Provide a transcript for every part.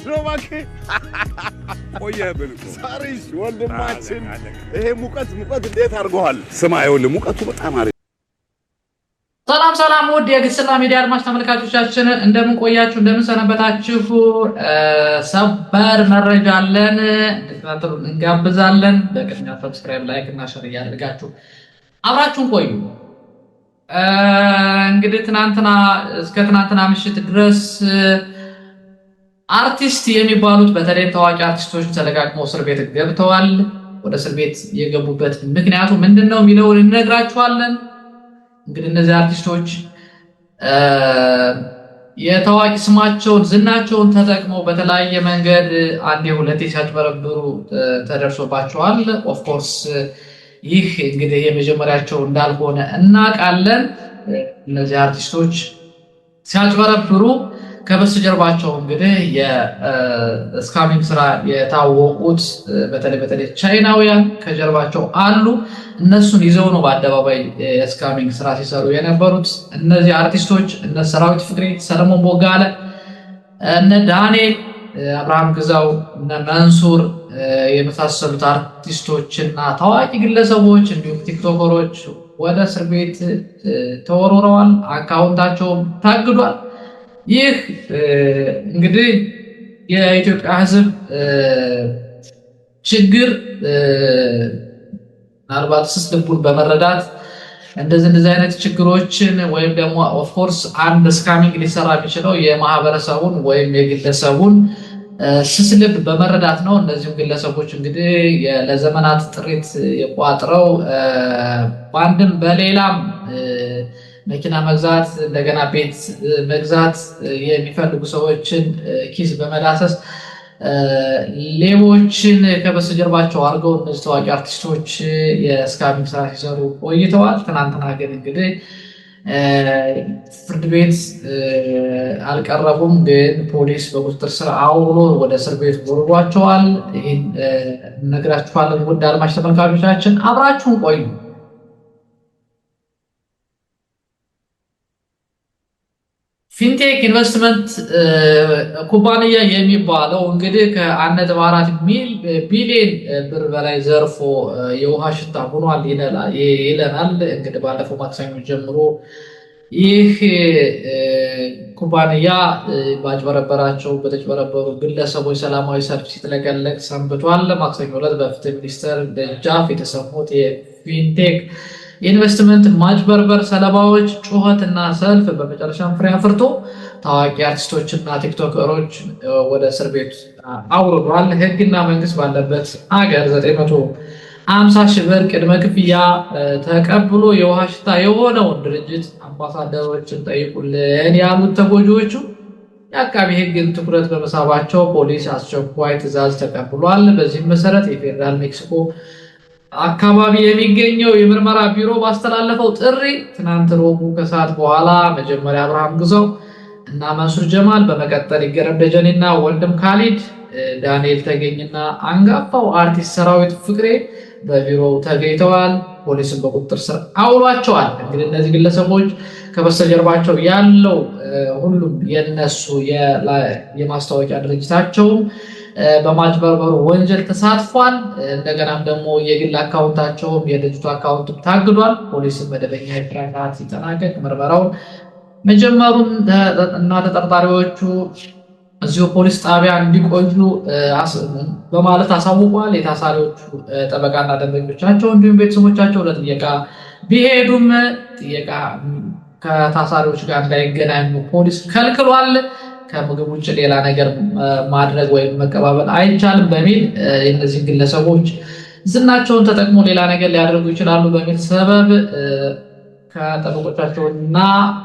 ነው እባክህ። ቆየህብን እኮ። ሳሪስ ወንድማችን፣ ይሄ ሙቀት ሙቀት እንዴት አድርጎሃል? ስማ፣ ይኸውልህ ሙቀቱ በጣም አሪፍ። ሰላም ሰላም፣ ውድ የግስላ ሚዲያ አድማጭ ተመልካቾቻችን፣ እንደምን ቆያችሁ? እንደምን ሰነበታችሁ? ሰበር መረጃ አለን፣ እንድትከታተሉ እንጋብዛለን። በቅድሚያ subscribe፣ like እና share እያደረጋችሁ አብራችሁን ቆዩ። እንግዲህ ትናንትና እስከ ትናንትና ምሽት ድረስ አርቲስት የሚባሉት፣ በተለይም ታዋቂ አርቲስቶች ተለቃቅመው እስር ቤት ገብተዋል። ወደ እስር ቤት የገቡበት ምክንያቱ ምንድን ነው የሚለውን እንነግራችኋለን። እንግዲህ እነዚህ አርቲስቶች የታዋቂ ስማቸውን ዝናቸውን ተጠቅመው በተለያየ መንገድ አንዴ ሁለቴ ሲያጭበረብሩ ተደርሶባቸዋል። Of course ይህ እንግዲህ የመጀመሪያቸው እንዳልሆነ እናውቃለን። እነዚህ አርቲስቶች ሲያጭበረብሩ ከበስተጀርባቸው እንግዲህ የ scamming ስራ የታወቁት በተለይ በተለይ ቻይናውያን ከጀርባቸው አሉ። እነሱን ይዘው ነው በአደባባይ የ scamming ስራ ሲሰሩ የነበሩት። እነዚህ አርቲስቶች እነ ሰራዊት ፍቅሬ፣ ሰለሞን ቦጋለ፣ እነ ዳንኤል አብርሃም ግዛው፣ እነ መንሱር የመሳሰሉት አርቲስቶችና ታዋቂ ግለሰቦች እንዲሁም ቲክቶከሮች ወደ እስር ቤት ተወርውረዋል። አካውንታቸውም ታግዷል። ይህ እንግዲህ የኢትዮጵያ ሕዝብ ችግር ምናልባት ስስ ልቡን በመረዳት እንደዚህ እንደዚህ አይነት ችግሮችን ወይም ደግሞ of course አንድ scamming ሊሰራ የሚችለው የማህበረሰቡን ወይም የግለሰቡን ስስ ልብ በመረዳት ነው። እነዚህም ግለሰቦች እንግዲህ ለዘመናት ጥሪት የቋጥረው በአንድም በሌላም መኪና መግዛት፣ እንደገና ቤት መግዛት የሚፈልጉ ሰዎችን ኪስ በመዳሰስ ሌቦችን ከበስተጀርባቸው አድርገው እነዚህ ታዋቂ አርቲስቶች የ scamming ስራ ሲሰሩ ቆይተዋል። ትናንትና ግን እንግዲህ ፍርድ ቤት አልቀረቡም፣ ግን ፖሊስ በቁጥጥር ስር አውሎ ወደ እስር ቤት ወርዷቸዋል። ይህን እነግራችኋለን። ውድ አድማጭ ተመልካቾቻችን፣ አብራችሁን ቆዩ። ፊንቴክ ኢንቨስትመንት ኩባንያ የሚባለው እንግዲህ ከ1.4 ቢሊዮን ብር በላይ ዘርፎ የውሃ ሽታ ሆኗል ይለናል። እንግዲህ ባለፈው ማክሰኞ ጀምሮ ይህ ኩባንያ ባጭበረበራቸው በተጭበረበሩ ግለሰቦች ሰላማዊ ሰልፍ ሲጥለቀለቅ ሰንብቷል። ማክሰኞ ዕለት በፍትህ ሚኒስቴር ደጃፍ የተሰሙት የፊንቴክ የኢንቨስትመንት ማጭበርበር ሰለባዎች ጩኸትና ሰልፍ በመጨረሻም ፍሬ አፍርቶ ታዋቂ አርቲስቶችና ቲክቶከሮች ወደ እስር ቤት አውርዷል። ሕግና መንግስት ባለበት አገር 950 ሺህ ብር ቅድመ ክፍያ ተቀብሎ የውሃ ሽታ የሆነውን ድርጅት አምባሳደሮችን ጠይቁልን ያሉት ተጎጂዎቹ የአቃቢ ሕግን ትኩረት በመሳባቸው ፖሊስ አስቸኳይ ትዕዛዝ ተቀብሏል። በዚህም መሰረት የፌዴራል ሜክሲኮ አካባቢ የሚገኘው የምርመራ ቢሮ ባስተላለፈው ጥሪ ትናንት ረቡዕ ከሰዓት በኋላ መጀመሪያ አብርሃም ግዛው እና መንሱር ጀማል፣ በመቀጠል ይገረም ደጀኔና ወንድም ካሊድ፣ ዳንኤል ተገኝና አንጋፋው አርቲስት ሰራዊት ፍቅሬ በቢሮው ተገኝተዋል። ፖሊስን በቁጥጥር ስር አውሏቸዋል። እንግዲህ እነዚህ ግለሰቦች ከበስተጀርባቸው ያለው ሁሉም የነሱ የማስታወቂያ ድርጅታቸውም በማጭበርበሩ ወንጀል ተሳትፏል። እንደገናም ደግሞ የግል አካውንታቸውም የድርጅቱ አካውንትም ታግዷል። ፖሊስም መደበኛ የስራ ሰዓት ሲጠናቀቅ ምርመራውን መጀመሩን እና ተጠርጣሪዎቹ እዚሁ ፖሊስ ጣቢያ እንዲቆዩ በማለት አሳውቋል። የታሳሪዎቹ ጠበቃና ደንበኞቻቸው እንዲሁም ቤተሰቦቻቸው ለጥየቃ ቢሄዱም ጥየቃ ከታሳሪዎች ጋር እንዳይገናኙ ፖሊስ ከልክሏል። ከምግብ ውጭ ሌላ ነገር ማድረግ ወይም መቀባበል አይቻልም በሚል እነዚህ ግለሰቦች ዝናቸውን ተጠቅሞ ሌላ ነገር ሊያደርጉ ይችላሉ በሚል ሰበብ ከጠበቆቻቸውና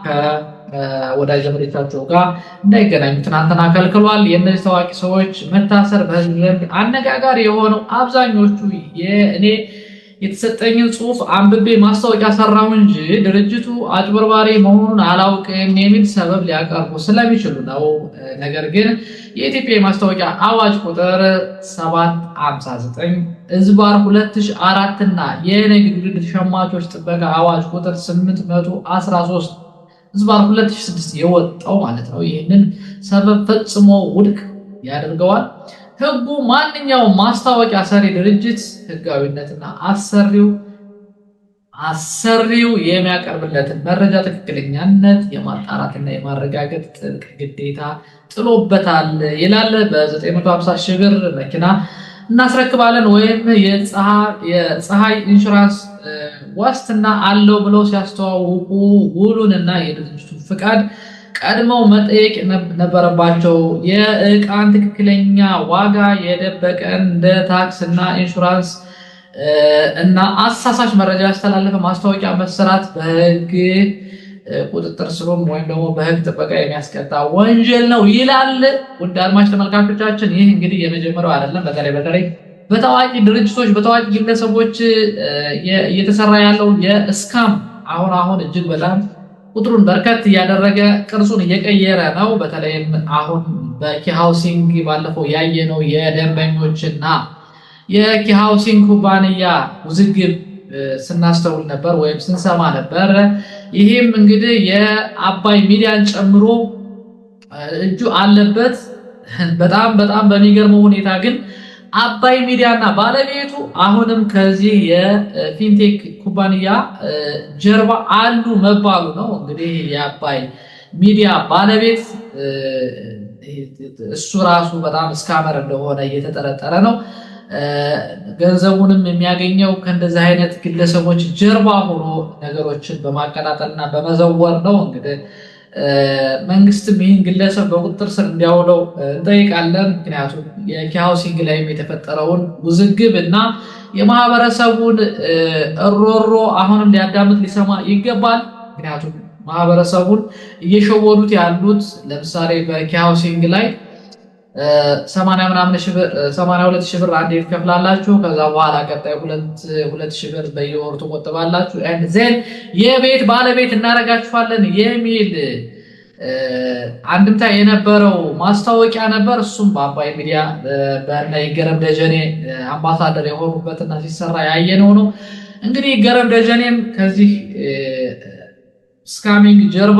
ከወዳጅ ዘመዶቻቸው ጋር እንዳይገናኙ ትናንትና ከልክሏል። የእነዚህ ታዋቂ ሰዎች መታሰር በህዝብ ዘንድ አነጋጋሪ የሆነው አብዛኞቹ የእኔ የተሰጠኝን ጽሁፍ አንብቤ ማስታወቂያ ሰራሁ እንጂ ድርጅቱ አጭበርባሪ መሆኑን አላውቅም የሚል ሰበብ ሊያቀርቡ ስለሚችሉ ነው። ነገር ግን የኢትዮጵያ የማስታወቂያ አዋጅ ቁጥር 759/2004 እና የንግድ ውድድር ሸማቾች ጥበቃ አዋጅ ቁጥር 813/2006 የወጣው ማለት ነው። ይህንን ሰበብ ፈጽሞ ውድቅ ያደርገዋል። ህጉ ማንኛውም ማስታወቂያ ሰሪ ድርጅት ህጋዊነትና አሰሪው የሚያቀርብለትን መረጃ ትክክለኛነት የማጣራትና የማረጋገጥ ጥብቅ ግዴታ ጥሎበታል ይላል። በ950 ሺህ ብር መኪና እናስረክባለን ወይም የፀሐይ ኢንሹራንስ ዋስትና አለው ብለው ሲያስተዋውቁ ውሉንና የድርጅቱን ፍቃድ ቀድመው መጠየቅ ነበረባቸው። የእቃን ትክክለኛ ዋጋ የደበቀ፣ እንደ ታክስ እና ኢንሹራንስ እና አሳሳች መረጃ ያስተላለፈ ማስታወቂያ መሰራት በህግ ቁጥጥር ስሩም ወይም ደግሞ በህግ ጥበቃ የሚያስቀጣ ወንጀል ነው ይላል። ውድ አድማጭ ተመልካቾቻችን፣ ይህ እንግዲህ የመጀመሪያው አይደለም። በተለይ በተለይ በታዋቂ ድርጅቶች፣ በታዋቂ ግለሰቦች እየተሰራ ያለው የ scam አሁን አሁን እጅግ በጣም ቁጥሩን በርከት እያደረገ ቅርጹን እየቀየረ ነው። በተለይም አሁን በ Key Housing ባለፈው ያየነው የደንበኞችና የ Key Housing ኩባንያ ውዝግብ ስናስተውል ነበር ወይም ስንሰማ ነበር። ይህም እንግዲህ የአባይ ሚዲያን ጨምሮ እጁ አለበት። በጣም በጣም በሚገርመው ሁኔታ ግን አባይ ሚዲያና ባለቤቱ አሁንም ከዚህ የፊንቴክ ኩባንያ ጀርባ አሉ መባሉ ነው። እንግዲህ የአባይ ሚዲያ ባለቤት እሱ ራሱ በጣም scammer እንደሆነ እየተጠረጠረ ነው። ገንዘቡንም የሚያገኘው ከእንደዚህ አይነት ግለሰቦች ጀርባ ሆኖ ነገሮችን በማቀጣጠልና በመዘወር ነው። እንግዲህ መንግስትም ይህን ግለሰብ በቁጥጥር ስር እንዲያውለው እንጠይቃለን። ምክንያቱም የ Key Housing ላይም የተፈጠረውን ውዝግብ እና የማህበረሰቡን እሮሮ አሁንም ሊያዳምጥ፣ ሊሰማ ይገባል። ምክንያቱም ማህበረሰቡን እየሸወዱት ያሉት፣ ለምሳሌ በ Key Housing ላይ 80 ምናምን ሺህ ብር፣ 82 ሺህ ብር አንዴ ትከፍላላችሁ። ከዛ በኋላ ቀጣይ 2,000 ብር በየወሩ ትቆጥባላችሁ። And then የቤት ባለቤት እናደርጋችኋለን የሚል አንድምታ የነበረው ማስታወቂያ ነበር። እሱም በአባይ ሚዲያ በእነ ይገረም ደጀኔ አምባሳደር የሆኑበትና ሲሰራ ያየነው ነው። እንግዲህ ይገረም ደጀኔም ከዚህ scamming ጀርባ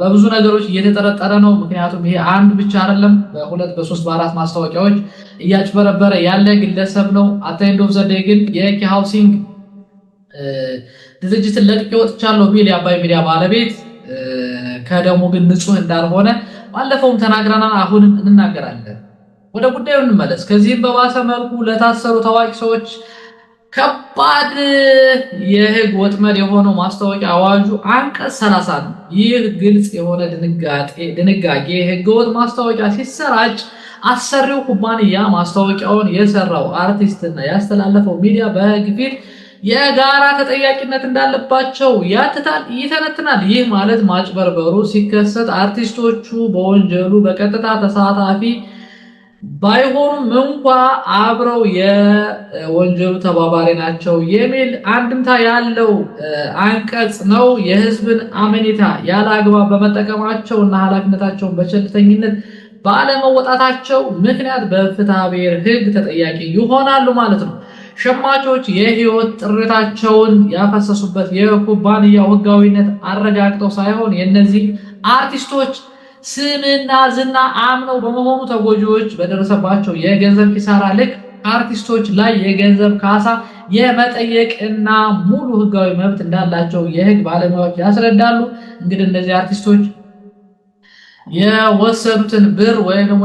በብዙ ነገሮች እየተጠረጠረ ነው። ምክንያቱም ይሄ አንድ ብቻ አይደለም፣ በሁለት፣ በሶስት፣ በአራት ማስታወቂያዎች እያጭበረበረ ያለ ግለሰብ ነው። At the end of the day ግን የ Key Housing ድርጅትን ለቅቄ ወጥቻለሁ ቢል የአባይ ሚዲያ ባለቤት ከደሙ ግን ንጹህ እንዳልሆነ ባለፈውም ተናግረናል፣ አሁንም እንናገራለን። ወደ ጉዳዩ እንመለስ። ከዚህም በባሰ መልኩ ለታሰሩ ታዋቂ ሰዎች ከባድ የህግ ወጥመድ የሆነው ማስታወቂያ አዋጁ አንቀጽ 30 ነው። ይህ ግልጽ የሆነ ድንጋጌ ህገወጥ ማስታወቂያ ሲሰራጭ አሰሪው ኩባንያ፣ ማስታወቂያውን የሰራው አርቲስትና ያስተላለፈው ሚዲያ በህግ ፊት የጋራ ተጠያቂነት እንዳለባቸው ያትታል፣ ይተነትናል። ይህ ማለት ማጭበርበሩ ሲከሰት አርቲስቶቹ በወንጀሉ በቀጥታ ተሳታፊ ባይሆኑም እንኳ አብረው የወንጀሉ ተባባሪ ናቸው የሚል አንድምታ ያለው አንቀጽ ነው። የህዝብን አመኔታ ያለ አግባብ በመጠቀማቸው እና ኃላፊነታቸውን በቸልተኝነት ባለመወጣታቸው ምክንያት በፍትሐ ብሔር ሕግ ተጠያቂ ይሆናሉ ማለት ነው። ሸማቾች የህይወት ጥሪታቸውን ያፈሰሱበት የኩባንያው ህጋዊነት አረጋግጠው ሳይሆን የእነዚህ አርቲስቶች ስምና ዝና አምነው በመሆኑ ተጎጂዎች በደረሰባቸው የገንዘብ ኪሳራ ልክ አርቲስቶች ላይ የገንዘብ ካሳ የመጠየቅና ሙሉ ህጋዊ መብት እንዳላቸው የህግ ባለሙያዎች ያስረዳሉ። እንግዲህ እነዚህ አርቲስቶች የወሰዱትን ብር ወይም ደግሞ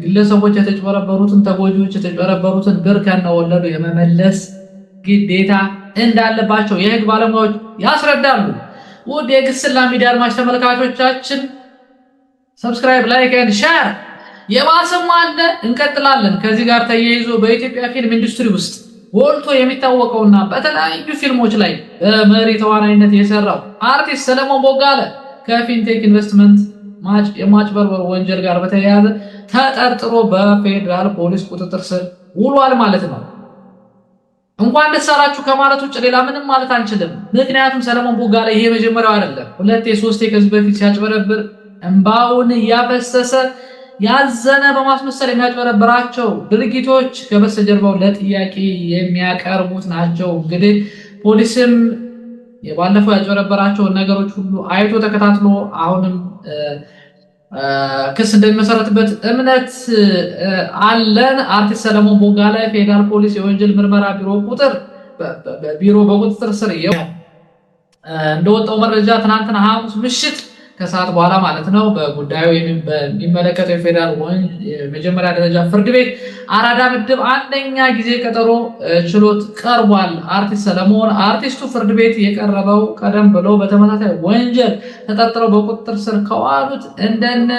ግለሰቦች የተጭበረበሩትን፣ ተጎጂዎች የተጭበረበሩትን ብር ከነወለዱ የመመለስ ግዴታ እንዳለባቸው የህግ ባለሙያዎች ያስረዳሉ። ውድ የግስላ ሚዲያ አድማጭ ተመልካቾቻችን፣ subscribe፣ like and share። የባሰም አለ፣ እንቀጥላለን። ከዚህ ጋር ተያይዞ በኢትዮጵያ ፊልም ኢንዱስትሪ ውስጥ ጎልቶ የሚታወቀውና በተለያዩ ፊልሞች ላይ በመሪ ተዋናይነት የሰራው አርቲስት ሰለሞን ቦጋለ ከፊንቴክ ኢንቨስትመንት የማጭበርበር ወንጀል ጋር በተያያዘ ተጠርጥሮ በፌዴራል ፖሊስ ቁጥጥር ስር ውሏል ማለት ነው። እንኳን ደስ አላችሁ ከማለት ውጭ ሌላ ምንም ማለት አንችልም። ምክንያቱም ሰለሞን ቦጋለ ይሄ የመጀመሪያው አይደለም። ሁለቴ ሶስቴ ከዚህ በፊት ሲያጭበረብር እንባውን እያፈሰሰ ያዘነ በማስመሰል የሚያጭበረብራቸው ድርጊቶች ከበስተጀርባው ለጥያቄ የሚያቀርቡት ናቸው። እንግዲህ ፖሊስም የባለፈው ያጭበረበራቸውን ነገሮች ሁሉ አይቶ፣ ተከታትሎ አሁንም ክስ እንደሚመሰረትበት እምነት አለን። አርቲስት ሰለሞን ቦጋለ ፌዴራል ፖሊስ የወንጀል ምርመራ ቢሮ ቁጥር ቢሮ በቁጥጥር ስር እንደወጣው መረጃ ትናንትና ሐሙስ ምሽት ከሰዓት በኋላ ማለት ነው፣ በጉዳዩ በሚመለከተው የፌዴራል የመጀመሪያ ደረጃ ፍርድ ቤት አራዳ ምድብ አንደኛ ጊዜ ቀጠሮ ችሎት ቀርቧል። አርቲስት ሰለሞን አርቲስቱ ፍርድ ቤት የቀረበው ቀደም ብሎ በተመሳሳይ ወንጀል ተጠርጥረው በቁጥጥር ስር ከዋሉት እንደነ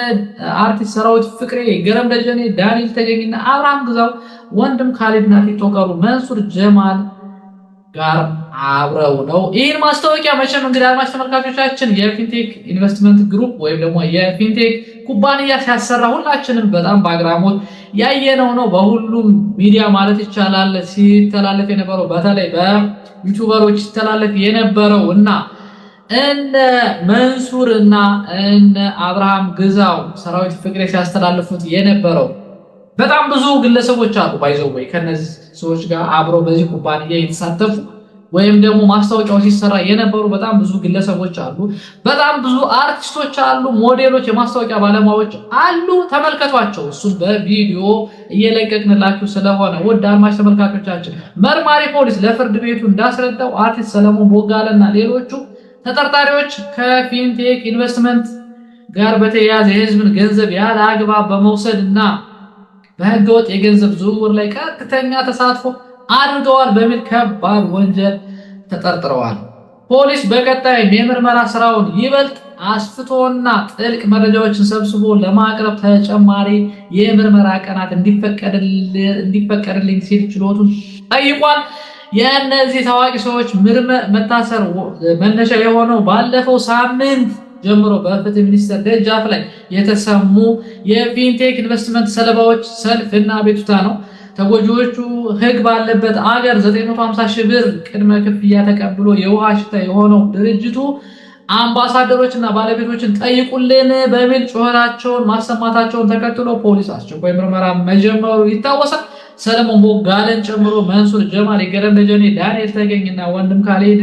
አርቲስት ሰራዊት ፍቅሬ፣ ገረም ደጀኔ፣ ዳንኤል ተገኝና አብርሃም ግዛው፣ ወንድም ካሊድና ቲክቶከሩ መንሱር ጀማል ጋር አብረው ነው። ይህን ማስታወቂያ መቼም እንግዲህ አድማጭ ተመልካቾቻችን የፊንቴክ ኢንቨስትመንት ግሩፕ ወይም ደግሞ የፊንቴክ ኩባንያ ሲያሰራ ሁላችንም በጣም በአግራሞት ያየነው ነው። በሁሉም ሚዲያ ማለት ይቻላል ሲተላለፍ የነበረው፣ በተለይ በዩቱበሮች ሲተላለፍ የነበረው እና እነ መንሱር እና እነ አብርሃም ግዛው፣ ሰራዊት ፍቅሬ ሲያስተላልፉት የነበረው፣ በጣም ብዙ ግለሰቦች አሉ by the way ከነዚህ ሰዎች ጋር አብረው በዚህ ኩባንያ የተሳተፉ ወይም ደግሞ ማስታወቂያው ሲሰራ የነበሩ በጣም ብዙ ግለሰቦች አሉ። በጣም ብዙ አርቲስቶች አሉ፣ ሞዴሎች፣ የማስታወቂያ ባለሙያዎች አሉ። ተመልከቷቸው። እሱን በቪዲዮ እየለቀቅንላችሁ ስለሆነ ውድ አድማጭ ተመልካቾቻችን፣ መርማሪ ፖሊስ ለፍርድ ቤቱ እንዳስረዳው አርቲስት ሰለሞን ቦጋለና ሌሎቹ ተጠርጣሪዎች ከፊንቴክ ኢንቨስትመንት ጋር በተያያዘ የህዝብን ገንዘብ ያለ አግባብ በመውሰድ እና በህገወጥ የገንዘብ ዝውውር ላይ ቀጥተኛ ተሳትፎ አድርገዋል በሚል ከባድ ወንጀል ተጠርጥረዋል። ፖሊስ በቀጣይም የምርመራ ስራውን ይበልጥ አስፍቶና ጥልቅ መረጃዎችን ሰብስቦ ለማቅረብ ተጨማሪ የምርመራ ቀናት እንዲፈቀድልኝ ሲል ችሎቱን ጠይቋል። የእነዚህ ታዋቂ ሰዎች መታሰር መነሻ የሆነው ባለፈው ሳምንት ጀምሮ በፍትህ ሚኒስቴር ደጃፍ ላይ የተሰሙ የፊንቴክ ኢንቨስትመንት ሰለባዎች ሰልፍ እና አቤቱታ ነው። ተጎጂዎቹ ሕግ ባለበት አገር 950 ሺህ ብር ቅድመ ክፍያ ተቀብሎ የውሃ ሽታ የሆነው ድርጅቱ አምባሳደሮች እና ባለቤቶችን ጠይቁልን በሚል ጩኸታቸውን ማሰማታቸውን ተከትሎ ፖሊስ አስቸኳይ ምርመራ መጀመሩ ይታወሳል። ሰለሞን ቦጋለን ጨምሮ መንሱር ጀማል፣ ይገረም ደጀኔ፣ ዳንኤል ተገኝና ወንድም ካሌድ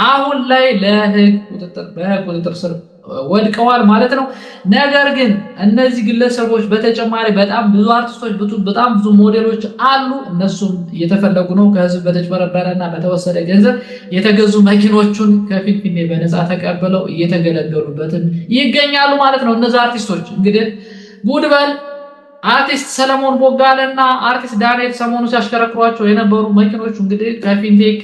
አሁን ላይ ለህግ ቁጥጥር በህግ ቁጥጥር ስር ወድቀዋል ማለት ነው። ነገር ግን እነዚህ ግለሰቦች በተጨማሪ በጣም ብዙ አርቲስቶች፣ በጣም ብዙ ሞዴሎች አሉ። እነሱም እየተፈለጉ ነው። ከህዝብ በተጭበረበረ እና በተወሰደ ገንዘብ የተገዙ መኪኖቹን ከፊንፊኔ በነፃ ተቀብለው እየተገለገሉበትም ይገኛሉ ማለት ነው። እነዚህ አርቲስቶች እንግዲህ ጉድበል አርቲስት ሰለሞን ቦጋለ እና አርቲስት ዳንኤል ሰሞኑ ሲያሽከረክሯቸው የነበሩ መኪኖቹ እንግዲህ ከፊንቴክ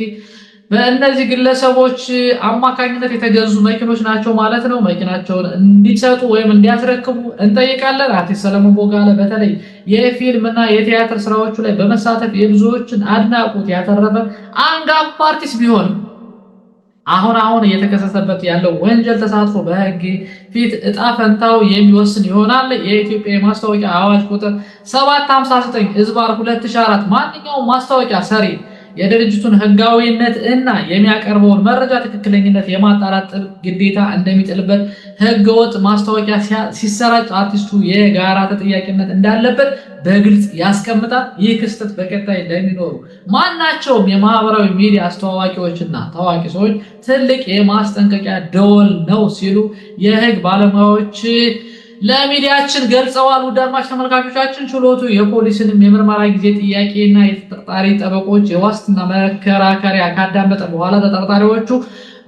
በእነዚህ ግለሰቦች አማካኝነት የተገዙ መኪኖች ናቸው ማለት ነው። መኪናቸውን እንዲሰጡ ወይም እንዲያስረክቡ እንጠይቃለን። አርቲስት ሰለሞን ቦጋለ በተለይ የፊልም እና የቲያትር ስራዎቹ ላይ በመሳተፍ የብዙዎችን አድናቆት ያተረፈ አንጋፋ አርቲስት ቢሆንም አሁን አሁን እየተከሰሰበት ያለው ወንጀል ተሳትፎ በሕግ ፊት እጣ ፈንታው የሚወስን ይሆናል። የኢትዮጵያ የማስታወቂያ አዋጅ ቁጥር 759/2004 ማንኛውም ማስታወቂያ ሰሪ የድርጅቱን ህጋዊነት እና የሚያቀርበውን መረጃ ትክክለኝነት የማጣራት ጥብቅ ግዴታ እንደሚጥልበት፣ ህገወጥ ማስታወቂያ ሲሰራጭ አርቲስቱ የጋራ ተጠያቂነት እንዳለበት በግልጽ ያስቀምጣል። ይህ ክስተት በቀጣይ ለሚኖሩ ማናቸውም የማህበራዊ ሚዲያ አስተዋዋቂዎችና ታዋቂ ሰዎች ትልቅ የማስጠንቀቂያ ደወል ነው ሲሉ የህግ ባለሙያዎች ለሚዲያችን ገልጸዋል። ውድ አድማጭ ተመልካቾቻችን፣ ችሎቱ የፖሊስንም የምርመራ ጊዜ ጥያቄና የተጠርጣሪ ጠበቆች የዋስትና መከራከሪያ ካዳመጠ በኋላ ተጠርጣሪዎቹ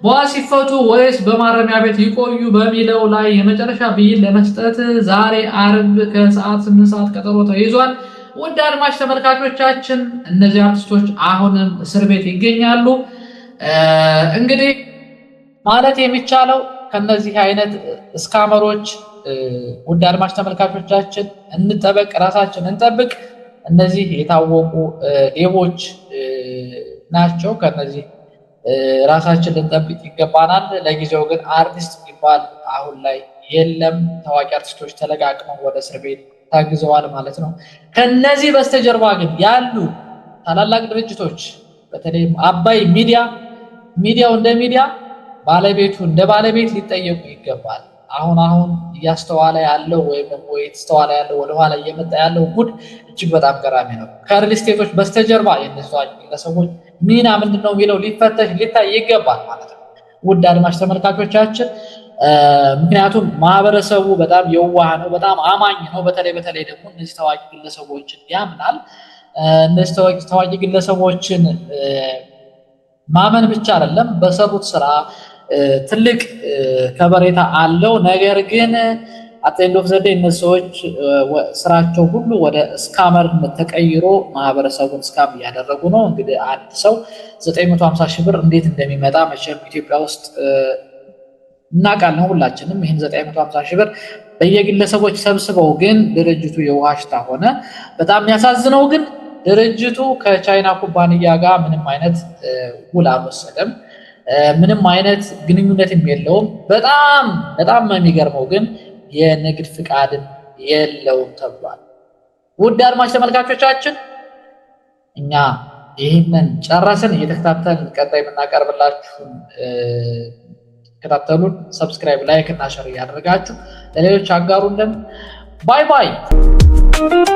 በዋስ ይፈቱ ወይስ በማረሚያ ቤት ይቆዩ በሚለው ላይ የመጨረሻ ብይን ለመስጠት ዛሬ አርብ ከሰዓት 8 ሰዓት ቀጠሮ ተይዟል። ውድ አድማጭ ተመልካቾቻችን፣ እነዚህ አርቲስቶች አሁንም እስር ቤት ይገኛሉ። እንግዲህ ማለት የሚቻለው ከነዚህ አይነት scammer ኦች ውድ አድማጭ ተመልካቾቻችን እንጠበቅ፣ ራሳችን እንጠብቅ። እነዚህ የታወቁ ሌቦች ናቸው። ከነዚህ ራሳችን ልንጠብቅ ይገባናል። ለጊዜው ግን አርቲስት የሚባል አሁን ላይ የለም። ታዋቂ አርቲስቶች ተለቃቅመው ወደ እስር ቤት ታግዘዋል ማለት ነው። ከነዚህ በስተጀርባ ግን ያሉ ታላላቅ ድርጅቶች በተለይም አባይ ሚዲያ፣ ሚዲያው እንደ ሚዲያ፣ ባለቤቱ እንደ ባለቤት ሊጠየቁ ይገባል። አሁን አሁን እያስተዋለ ያለው ወይም ደግሞ የተስተዋለ ያለው፣ ወደኋላ እየመጣ ያለው ጉድ እጅግ በጣም ገራሚ ነው። ከሪል ስቴቶች በስተጀርባ የእነዚህ ግለሰቦች ሚና ምንድን ነው የሚለው ሊፈተሽ ሊታይ ይገባል ማለት ነው። ውድ አድማጭ ተመልካቾቻችን፣ ምክንያቱም ማህበረሰቡ በጣም የዋህ ነው፣ በጣም አማኝ ነው። በተለይ በተለይ ደግሞ እነዚህ ታዋቂ ግለሰቦችን ያምናል። እነዚህ ታዋቂ ግለሰቦችን ማመን ብቻ አይደለም፣ በሰሩት ስራ ትልቅ ከበሬታ አለው። ነገር ግን at end of the day እነዚህ ሰዎች ስራቸው ሁሉ ወደ scammer ነት ተቀይሮ ማህበረሰቡን scam እያደረጉ ነው። እንግዲህ አንድ ሰው 950 ሺህ ብር እንዴት እንደሚመጣ መቼም ኢትዮጵያ ውስጥ እናውቃለን ሁላችንም። ይህን 950 ሺህ ብር በየግለሰቦች ሰብስበው ግን ድርጅቱ የውሃ ሽታ ሆነ። በጣም የሚያሳዝነው ግን ድርጅቱ ከቻይና ኩባንያ ጋር ምንም አይነት ውል አልወሰደም። ምንም አይነት ግንኙነትም የለውም። በጣም በጣም የሚገርመው ግን የንግድ ፍቃድም የለውም ተብሏል። ውድ አድማጭ ተመልካቾቻችን፣ እኛ ይህንን ጨረስን። እየተከታተልን ቀጣይ የምናቀርብላችሁን ተከታተሉን። Subscribe፣ like እና share እያደረጋችሁ ለሌሎች አጋሩልን። Bye bye።